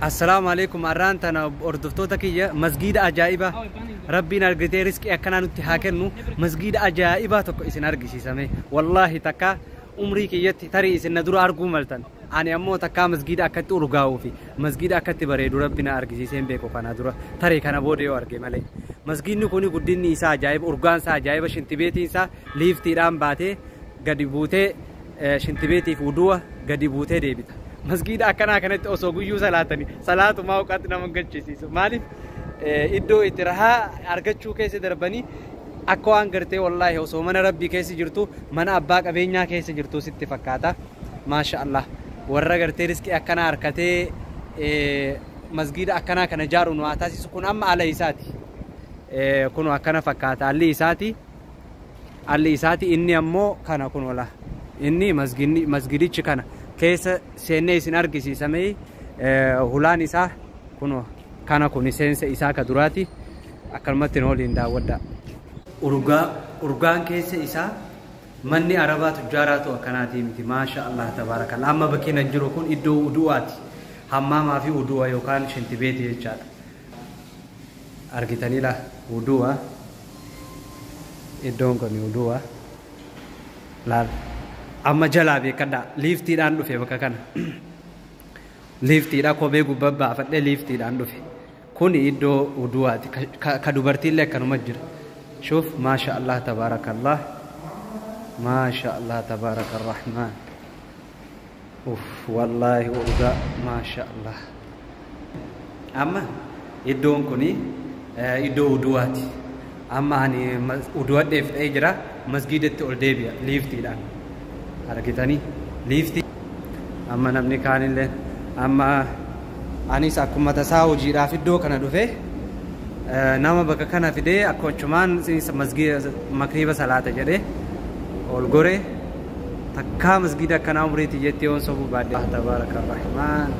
Assalaamu alaikum. Arraan tana hordoftoota kiyya, masgiida ajaa'ibaa Rabbiin argitee riskii akkanaa nutti haa kennu. Masgiida ajaa'ibaa tokko isin argisiisame. Wallaahi takka umrii kiyyatti tarii isin na dura arguu maltan, ani ammoo takkaa masgiida akkatti urgaa'uu fi masgiida akkatti bareedu Rabbi na argisiisee hin beeku kana dura. Tarii kana booda yoo arge malee. Masgiidni kuni guddinni isaa ajaa'iba, urgaan isaa ajaa'iba. Shintibeetiin isaa liiftiidhaan baatee gadi buutee, shintibeetiif wudu'a gadi buutee deebita. Masgiida akkanaa kanatti osoo guyyuu salaatanii salaatumaa uqaatti nama gachisiisu. Maaliif? Iddoo itti rahaa argachuu keessa darbanii akka waan gartee wallaahi osoo mana Rabbii keessa jirtu, mana abbaa qabeenyaa keessa jirtu sitti fakkaata. Maasha Allah, warra gartee riskii akkanaa harkatee masgiida akkanaa kana ijaaru nu haa taasisu. Kun amma ala isaati. Kun akkana fakkaata alli isaati. Alli isaati inni ammoo kana kun ola. Inni masgidichi kana keessa seennee isin argisiisamee. Hulaan isaa kun kana, kun seensa isaa ka duraati. Akkanumatti nu waliin daawwadha. Urgaa, urgaan keessa isaa manni arabaa tujjaaraatu akkanaatii miti. Maasha Allah, tabaarakallah. Amma bakki nan jiru kun iddoo udu'aati. Hammaamaa fi udu'a yookaan shintibeeti jechaadha. Argitanii laa, udu'a. Iddoon kun udu'a. Laal. Amma jalaa beekadhaa. Liiftiidhaan dhufe bakka kana. Liiftiidha, kophee gubbaa baafadhee liiftiidhaan dhufe. Kun iddoo udu'aati. Ka dubartiillee akkanuma jira. Shuuf, maasha Allah, tabaarakallah. Maasha Allah, tabaaraka rahmaan. Uff, wallaahi urgaa, maasha Allah. Amma iddoon kuni iddoo udu'aati. Amma ani udu'adhee fixee jira. Masgiidatti ol deebi'a liiftiidhaan. Argitanii, liiftii. Amma namni kaanillee, amma anis akkuma tasaa hojiidhaaf iddoo kana dhufe, nama bakka kana fidee akkachumaan masgiida makriiba salaata jedhee ol gore. Takkaa masgiida akkanaa umriitii jettee yoon sobuu baadhe. Tabaaraka rahmaan.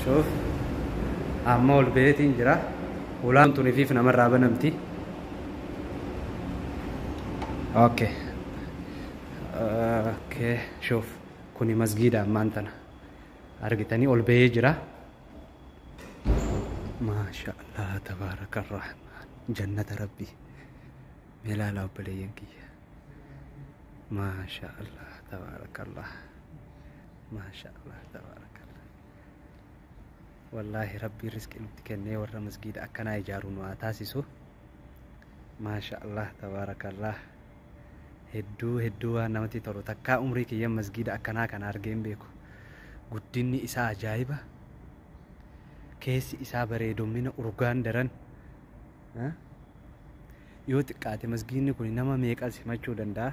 Shuuf, amma ol beetiin jira. Ulaan tun ifiif namarraa banamti. Okay, shuuf, kuni masgiida ammaan tana argitanii ol bahee jira. Maasha Allah, tabaaraka rahmaan, jannata Rabbii mee ilaalaa obboleeyyan kiyya. Maasha Allah, tabaarakallah, maasha Allah, tabaarakallah. Wallaahi Rabbiin riskii nutti kennee warra masgiida akkanaa ijaaru nu haa taasisu. Maasha Allah, tabaarakallah. Hedduu hedduu waan namatti tolu. Takkaa umrii kiyya masgiida akkanaa kana argee hin beeku. Guddinni isaa ajaa'iba, keessi isaa bareedommina, urgaan daran. Yoo xiqqaate masgiidni kun nama meeqa simachuu danda'a?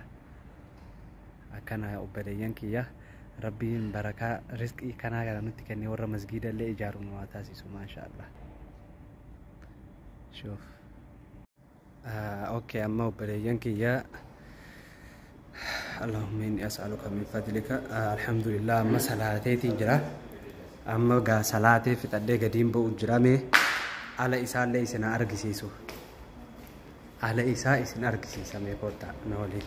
Akkana obboleeyyan kiyya, Rabbiin barakaa rizqii kanaa kana nutti kennee warra masgiida illee ijaaru nu haa taasisu. Maasha Allah. Shuuf. Okay, amma obboleeyyan kiyya, Allahumma inni as'aluka min fadlika. Alhamdulillah, amma salaateetiin jira. Amma gaa salaatee fixadhee gadiin ba'u jira. Mee ala isaallee isin argisiisu. Ala isaa isin argisiisa, mee koottaa na waliin.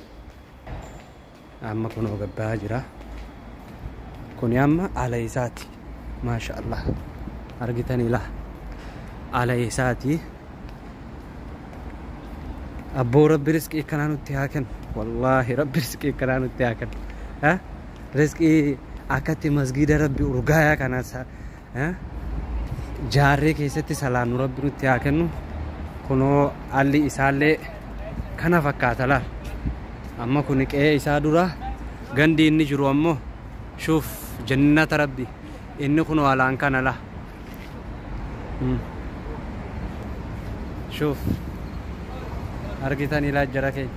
Amma kunoo gabbaa jira. Kuni amma ala isaati. Maasha Allah, argitanii laa, ala isaati. Abboo, Rabbi riskii akkanaa nutti haa kennu. Wallaahi Rabbi riskii akkanaa nutti haa kennu. Riskii akkatti masgiida Rabbi urgaayaa kana jaarree keessatti salaannu Rabbi nutti haa kennu. Kunoo alli isaallee kana fakkaata laal. Amma kun qe'ee isaa dura, gandi inni jiru ammoo, shuuf, jannata Rabbi inni kunoo alaan kana la. Shuuf, argitanii laa jara keenya.